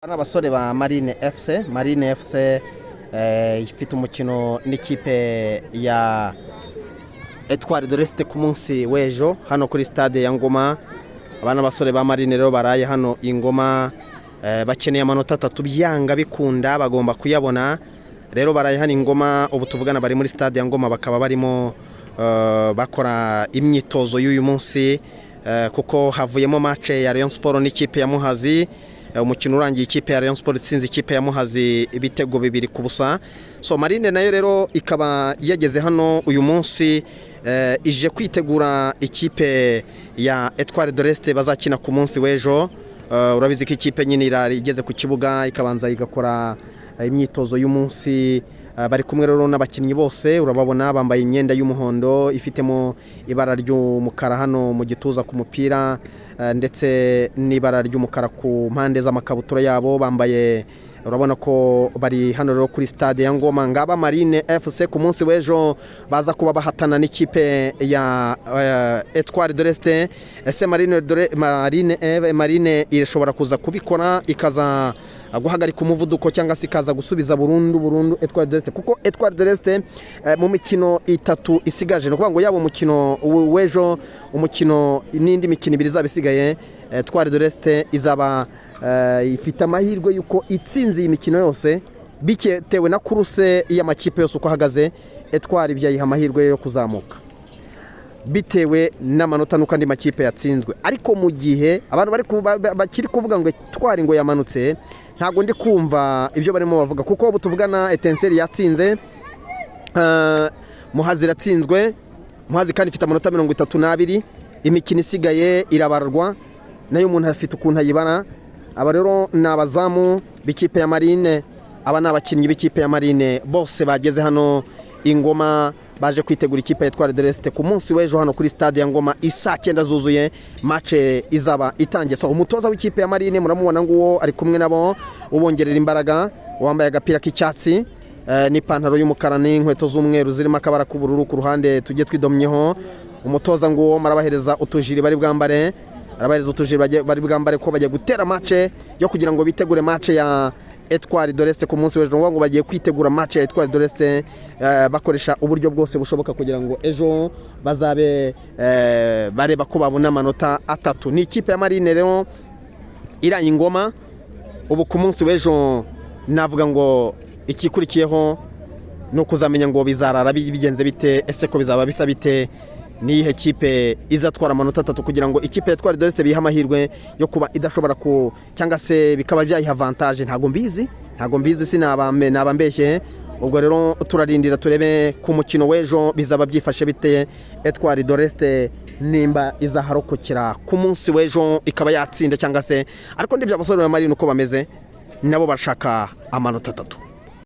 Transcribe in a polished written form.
Ni abasore ba Marine FC. Marine FC ifite umukino n'ikipe ya Etoile de l'Est ku munsi w'ejo hano kuri stade ya Ngoma. Aba ni abasore ba Marine rero baraye hano i Ngoma, bakeneye amanota 3 byanga bikunda, bagomba kuyabona. Rero baraye hano i Ngoma, ubu tuvugana bari muri stade ya Ngoma, bakaba barimo bakora imyitozo y'uyu munsi, kuko havuyemo match ya Rayon Sport n'ikipe ya Muhazi. Umukino urangiye ikipe ya Rayon Sport itsinze ikipe ya Muhazi ibitego 2-0. So Marine nayo rero ikaba yageze hano uyu munsi, ije kwitegura ikipe ya Etoile de l'Est bazakina ku munsi w'ejo. Urabizi ko ikipe nyine irara igeze ku kibuga ikabanza igakora imyitozo y'umunsi. Bari kumwe rero n'abakinnyi bose, urababona bambaye imyenda y'umuhondo ifitemo ibara ry'umukara hano mu gituza ku mupira, ndetse n'ibara ry'umukara ku mpande z'amakabutura yabo bambaye. Urabona ko bari hano rero kuri stade ya Ngoma. Ngaba Marine FC ku munsi w'ejo baza kuba bahatana n'ikipe ya Etoile de l'Est. Ese Marine irashobora kuza kubikora, ikaza guhagarika umuvuduko cyangwa se ikaza gusubiza burundu burundu Etoile de l'Est? Kuko Etoile de l'Est mu mikino 3 isigaje, ni ukuvuga ngo yaba umukino w'ejo, umukino n'indi mikino 2 izaba isigaye, Etoile de l'Est izaba ifite amahirwe y'uko itsinze iyi mikino yose, bitewe na course y'amakipe yose uko ahagaze. Etoile byayiha amahirwe yo kuzamuka bitewe n'amanota n'uko andi makipe yatsinzwe. Ariko mu gihe abantu bakiri kuvuga ngo Etoile ngo yamanutse, ntabwo ndi kumva ibyo barimo bavuga, kuko ubu tuvugana Etincelles yatsinze, Muhazi iratsinzwe. Muhazi kandi ifite amanota 32. Imikino isigaye irabarwa nayo, umuntu afite ukuntu ayibara. Aba rero ni abazamu b'ikipe ya Marine, aba ni abakinnyi b'ikipe ya Marine bose bageze hano i Ngoma, baje kwitegura ikipe ya Etoile de l'Est ku munsi w'ejo hano kuri stade ya Ngoma isaa 9 zuzuye, match izaba itangiye. So umutoza w'ikipe ya Marine muramubona nguwo ari kumwe nabo, ubongerera imbaraga, wambaye agapira k'icyatsi n'ipantaro y'umukara n'inkweto z'umweru zirimo akabara k'ubururu ku ruhande tujye twidomyeho. Umutoza nguwo marabahereza utujiri bari bwambare, arabahereza utujiri bari bwambare ko bagiye gutera match yo kugira ngo bitegure match ya Etoile de l'Est ku munsi w'ejo. Ngo bagiye kwitegura match ya Etoile de l'Est bakoresha uburyo bwose bushoboka kugira ngo ejo bazabe bareba ko babona amanota 3. Ni ikipe ya Marine rero iraye Ingoma ubu. Ku munsi w'ejo navuga ngo ikikurikiyeho ni ukuzamenya ngo bizarara bigenze bite, ese ko bizaba bisa bite, niyihe kipe izatwara amanota 3 kugira ngo ikipe ya Etoile de l'Est bihe amahirwe yo kuba idashobora ku cyangwa se bikaba byayiha avantage. Ntabwo mbizi, ntabwo mbizi, sinaba naba mbeshye. Ubwo rero turarindira turebe ku mukino w'ejo bizaba byifashe bite, Etoile de l'Est nimba izaharokokera ku munsi w'ejo ikaba yatsinda cyangwa se. Ariko ndibyo, abasore ba Marine uko bameze nabo bashaka amanota 3.